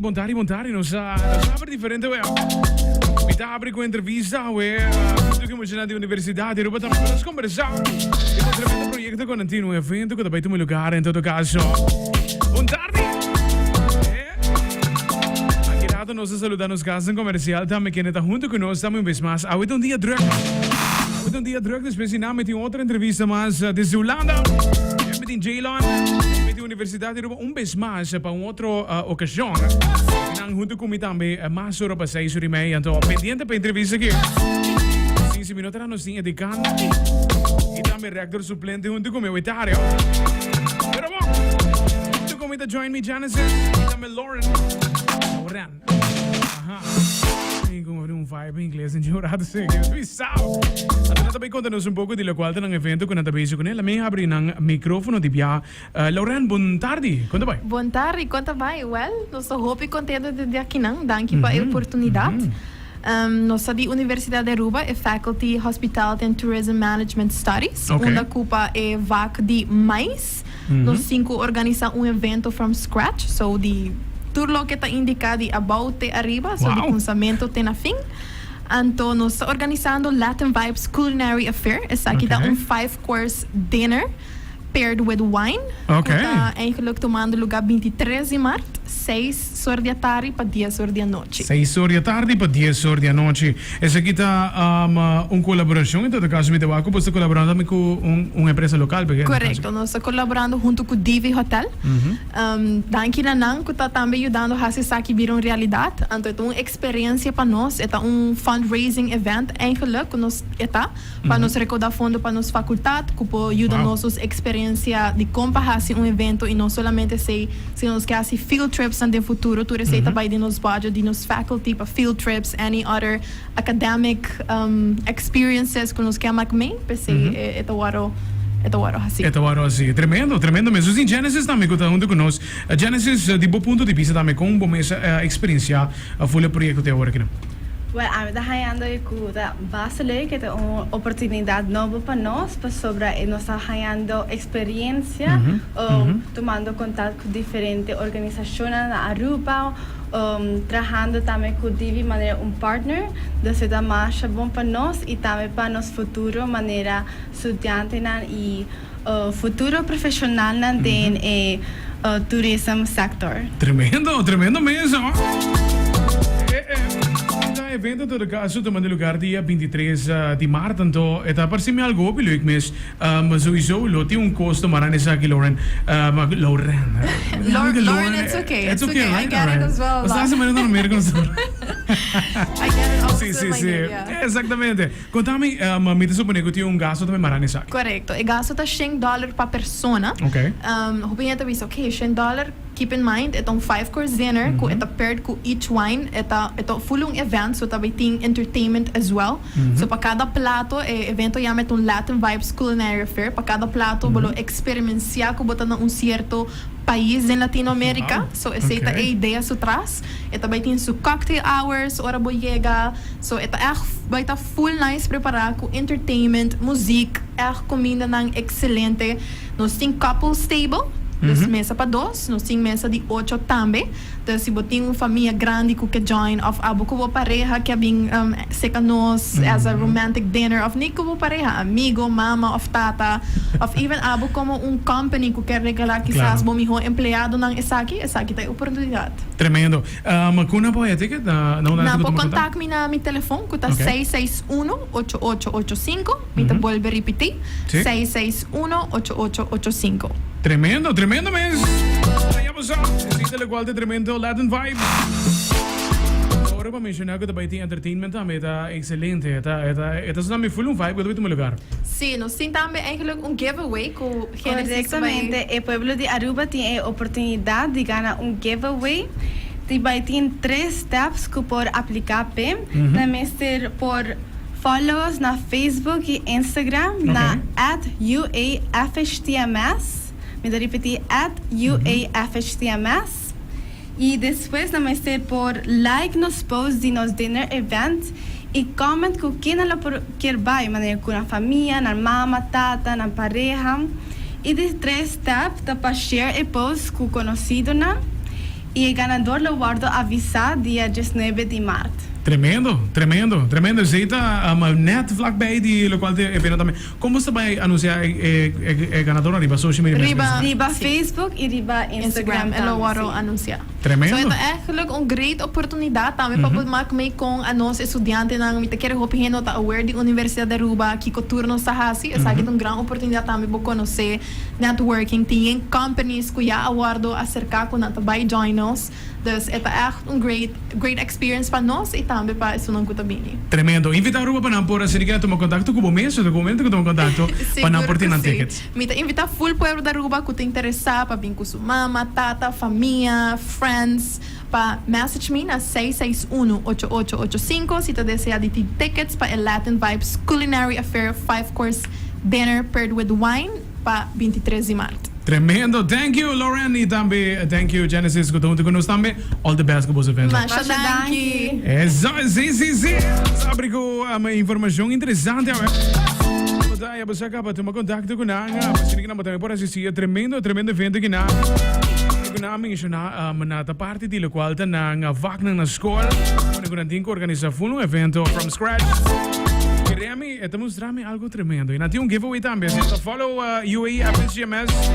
Bon tardi, bon tardi. Nos a nos a habri diferente we. Mi ta habri ku entrevista we. Junto ku muchanan di Universidad di Aruba tambe pa nos conversa. Di un tremendo proyecto ku nan tin, un evento ku ta bai tuma lugar en todo caso. Bon tardi. Eh. Aki rato nos a saluda nos gasten comercial tambe kende ta hunto ku nos tambe un bes mas. Awe ta un dia druk. Awe ta un dia druk despues di nan mi tin otro entrevista mas desde Hulanda. Mi tin Jaylon. Mi tin Universidad di Aruba un bes mas pa un otro ocasion. Nan hunto cu mi tambe mas ora pa seis ora y media. Anto pendiente pa entrevista aki. Si, si mi no ta nos tin e decan y tambe rector suplente hunto cu mi hoy tarde. Pero bon, hunto cu mi ta join mi Genesis y tambe Lauren. Lauren. Aha. Tin como un vibe ingles en un rato sí. Que sao. Anto nan ta bay conta nos un poco di locual ta nan evento cu nan ta bezig cu ne. Laat habri nan microfono di bia. Lauren, bon tardi. Con ta bay? Bon tardi, con ta bay? Wel, nos ta hopi contento di ta akinan. Danki pa e oportunidad. Nos ta di Universidad di Aruba, e Faculty Hospitality and Tourism Management Studies, unda cu pa e vak di mais nos tin cu organisa un evento from scratch, so di tur loke ta indica di abou te ariba, so di cunsamento te na fin. Anto nos ta organisando Latin Vibes Culinary Affair, esaki ta un five course dinner. Paired with Wine, ku ta eigenlijk tumando lugá bintitres di mart, seis or di atardi pa dies or di anochi. Seis or di atardi pa dies or di anochi. Esaki ta un kolaborashon, en todo kaso mi ta wak ku bo sta kolaborando tambe ku un empresa lokal. Korekto, nos ta kolaborando huntu ku Divi Hotel. Danki na nan ku ta tambe yudando hasi esaki bira un realidat. Anto e ta un eksperensia pa nos, e ta un fundraising event eigenlijk ku nos e ta. Pa nos rekoudá fondo pa nos fakultat ku por yuda nos nos eksperensia di kon pa hasi un evento i no solamente esei, sino nos ke hasi field tripsnan den futuro, tur esei ta bai den nos budget di nos faculty pa field trips, any other academic experiences ku nos ke a mak mee, p'esei e ta wòrdu e ta wòrdu hasi. E ta wòrdu hasi. Tremendo, tremendo mes. Nos tin Genesis tambe ku ta huntu ku nos. Genesis, di bo punto di bista tambe kon bo mes a eksperensiá Full e proyecto te awor aki nan. Wel, ami ta hañando e cu ta basta leuk, e ta un oportunidad nobo pa nos, pasobra e nos ta hañando experiencia, tumando contact cu diferente organisacionnan na Aruba, trahando tambe cu Divi manera un partner, dus e ta masha bon pa nos y tambe pa nos futuro manera studiantenan y Futuro profesionalnan den e tourism sector. Tremendo, tremendo mes ho. E evento en todo caso ta manda lugar dia 23 di maart, anto e ta parci mi algo hopi leuk mes. Souiso lo tin un costo mara na esaki Lauren. Lauren. Lauren it's okay, it's okay, I get it as well. Basta semana ta na Merca nos ta. I get it also Si, si, my si. name, yeah. Exactamente. Contami, mi ta supone cu tin un gasto tambe mara na esaki. Corecto. E gasto ta shen dollar pa persona. Ok. Hopi hende ta bisa, ok, shen dollar, keep in mind, e ta un five course dinner cu e ta paired cu each wine. E ta, e ta full un event, so ta bay tin entertainment as well. So pa cada plato, e evento yama e ta un Latin Vibes Culinary Affair. Pa cada plato bo lo experemencia cu bo ta na un cierto pais den Latinoamerica. So esey ta e idea su tras. E ta bay tin su cocktail hours ora bo yega. So e ta echt bai ta full nice prepara cu entertainment, muziek, echt comindanan excelente. Nos tin couples table, dus mesa pa dos, nos tin mesa di ocho tambe. Dus si bo tin un famia grandi cu ke join of abo cu bo pareha ke a bin seca nos as a romantic dinner of ni cu bo pareha, amigo, mama of tata of even abo como un company cu ke regala kisas bo miho empleadonan esaki, esaki ta e oportunidad. Tremendo. Ku nan por haya ticket? Na unda Nan por kontak mi na mi telefon ku ta seis seis uno ocho ocho ocho sinku. Mi ta bolbe ripití, seis seis uno ocho ocho ocho sinku. Tremendo, tremendo mes! Ya bo sa, esei ta lokual ta tremendo Latin Vibes. Ora bo menshoná ku ta bai tin entertainment tambe ta ekselente. E ta, e ta, e ta sona mi full un vibe ku ta bai tuma lugar. Sí, nos tin tambe eigenlijk un giveaway ku Genesis ta bai. Korektamente, e pueblo di Aruba tin e oportunidat di gana un giveaway. Ti bai tin tres steps ku por apliká p'e. Nan mester por follow us na Facebook i Instagram na at UAFHTMS. Mi ta ripití, at UAFHTMS. I despues nan mester por like nos post di nos dinner event i comment ku ken nan lo por kier bai, manera ku nan famia, nan mama, tata, nan pareha. I di tres step ta pa share e post ku konosidonan. Y e ganador lo wordo avisa dia 19 di maart. Tremendo, tremendo, tremendo. Esey ta net vlakbij di locual ta e evento tambe. Con bo ta bay anuncia e ganadornan riba social media mes? Riba, Riba si. Facebook y riba Instagram Instagram e lo tambe, wordo si. anuncia. Tremendo. So e ta eigenlijk un great oportunidad tambe pa por mak mee con a nos estudiantenan. Mi ta kere hopi hende no ta aware di Universidad di Aruba, kico tur nos ta haci. Esaki ta un gran oportunidad tambe bo conoce networking. Tin companies cu ya a wordo acerca cu nan ta bay join nos. Dus e ta echt un great, great experience pa nos y tambe pa esunnan cu ta bini. Tremendo. Invita Aruba pa nan por asina keda tuma contacto cu bo mes o ta cu momento cu tuma contacto pa nan Sigur por tin cu nan si. tickets. Mi ta invita full pueblo di Aruba cu ta interesa pa bin cu su mama, tata, famia, friends pa message mi na 661 8885 si ta desea di tin tickets pa e Latin Vibes Culinary Affair 5 course dinner paired with wine pa 23 di maart. Tremendo. Thank you Lauren y tambe thank you Genesis cu ta hunto cu nos tambe. All the best cu boso evento. Masha danki. Eso, si, si, si. Nos abri cu um, informacion interesante awe. Bo ta, bo sa caba tuma contacto cu nan. Pa asina cu nan bo tambe por asisti e tremendo, tremendo evento aki nan. Cu nan a menciona um, na ta parti di locual ta nan vaknan na school. Unda cu nan tin cu organisa full un evento from scratch. Kere mi, e ta mustra mi algo tremendo. Y nan tin un giveaway tambe. Asina ta follow UAE FSGMS.